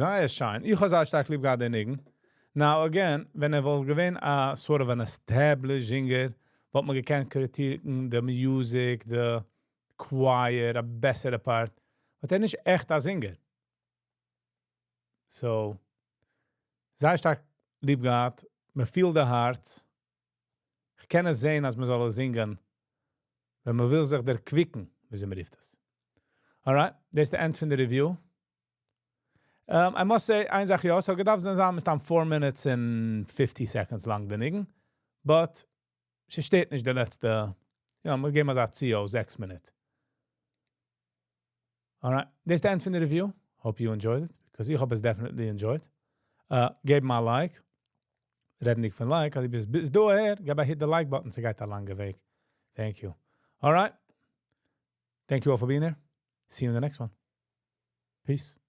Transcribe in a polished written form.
זייער שיין. איך האב זייער שטארק ליב געהאט דעם ניגון. Now again, ווען ער וואלט געווען א sort of an established singer, וואלט מען געקענט קריטיקירן the music, the choir, א בעסערע part. But ער איז נישט עכט א singer. So, זייער שטארק ליב געהאט. מען feel the heart. איך קען עס זען, אז מען זאל עס זינגען, ווען מען וויל זיך דערקוויקן, ווי מען רופט עס. Alright, that's the end פון די review. I must say, איין זאך יא, so געדארפט זיין מסתם 4 minutes and 50 seconds לאנג די ניגון. But, ס'שטייט נישט די לעצטע, יא, מיר געבן אזא ציו, 6 מינוט. Alright, that's the end פון די review. Hope you enjoyed it, because איך האב עס definitely enjoyed. געב מיר א like. רעדנדיג פון like, אז דו ביסט ביז דא אהער, געב א hit the like button, ס'גייט א לאנגע וועג. Thank you. Alright. Thank you all for being here. See you in the next one. Peace.